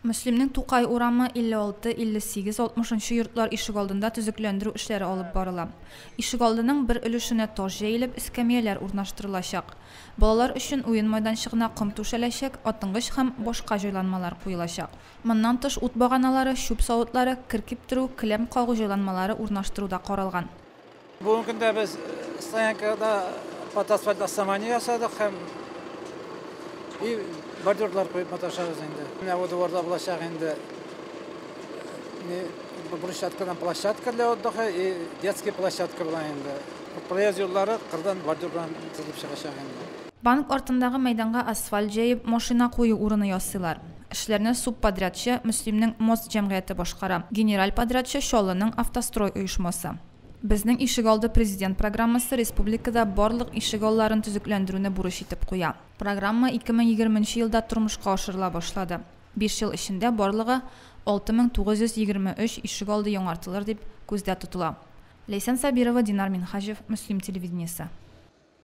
Мөслимнең Тукай урамы 56, 58, 60 нчы йортлар ишегалдында төзекләндерү эшләре алып барыла. Ишегалдының бер өлешенә таш җәелеп, эскәмияләр урнаштырылачак. Балалар өчен уен майданчыгына ком түшәләчәк, атынгыч һәм башка җайланмалар куелачак. Моннан тыш, ут баганалары, чүп савытлары, кер киптерү, келәм кагу җайланмалары урнаштыру да каралган. Бүгенге көндә без стоянкада под асфальт основание ясадык һәм и бордюрлар куеп маташабыз инде. Менә бу дворда булачак инде брусчаткадан площадка для отдыха и детский площадка була инде. Проезд юллары кырдан бордюр белән тезелеп чыгачак инде. Банк артындагы мәйданга асфальт җәеп, машина кую урыны ясыйлар. Эшләрне субподрядчы Мөслимнең Мост җәмгыяте башкара, генераль подрядчы Чаллының Автострой оешмасы. Безнең ишегалды Президент программасы республикада барлык ишегалларын төзекләндерүне бурыч итеп куя. Программа 2020 нче елда тормышка ашырыла башлады. Биш ел эчендә барлыгы 6923 ишегалды яңартылыр дип күздә тотыла. Ләйсән Сабирова, Динар Минһаҗев, Мөслим телевидениесе.